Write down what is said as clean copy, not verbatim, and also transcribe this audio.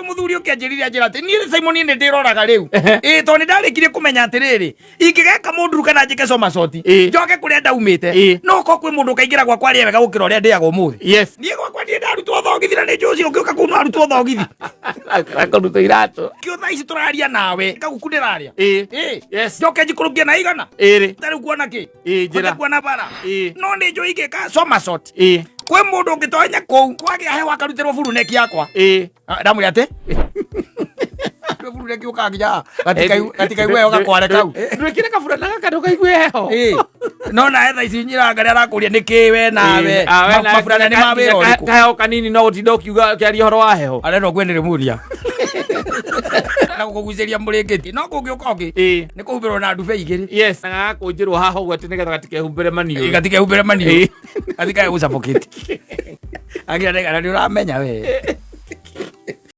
Mũthuri ũngĩ anjĩrire, anjĩra atĩ niĩ Simon nĩ ndĩroraga rĩu. Ĩĩ, tondũ nĩ ndarĩkirie kũmenya atĩrĩrĩ, ingĩgeka mũnduru kana njĩke somersault, njoke kũrĩa ndaumĩte, no ko kwĩ mũndũ ũkaingĩra gwakwa arĩe wega gũkĩra ũrĩa ndĩaga ũmũthĩ. Niĩ gwakwa niĩ ndarutwo thogithi na nĩ njũĩ ũcio ũngĩũka kũu no arutwo thogithi. Akũruta iratũ. Kĩo thaa ici tũraria nawe kaguku ndĩrarĩa. Ĩĩ. Njoke njikũrũkie na igana 2. Tarĩu kuona kĩ? Ĩĩ, njĩra. Hote kuona bara. No nĩ njũĩ ingĩka somersault, kwĩ mũndũ ũngĩtonya kũu kwagĩa heho akarutĩrwo buruneki yakwa. Ah, ndamwĩra atĩ buruneki ũkaga nginya gatikaigue heho gakware kau. Ndwĩkĩre kaburana gaka ndũkaigue heho. Ĩĩ. No nawe thaa ici nyiranga nĩ arakũria nĩ kĩ we nawe. Ah, we nawe Maburana nĩ ma wĩra ũrĩkũ? Kaheho kanini no ũtinda ũkiuga ũkĩaria ũhoro wa heho. Arenda ũkue nĩ rĩmuria na gũkũgucĩria mũrĩngĩti, no kũngĩũka ũngĩ nĩ kũhumbĩrwo na ndube igĩrĩ. Yes, na gagakũnjĩrwo haha ũguo atĩ nĩgetha gatikehumbĩre maniũrũ. Gatikehumbĩre maniũrũ. Gatikae gũcabũkĩte. Agira nĩ ũramenya we.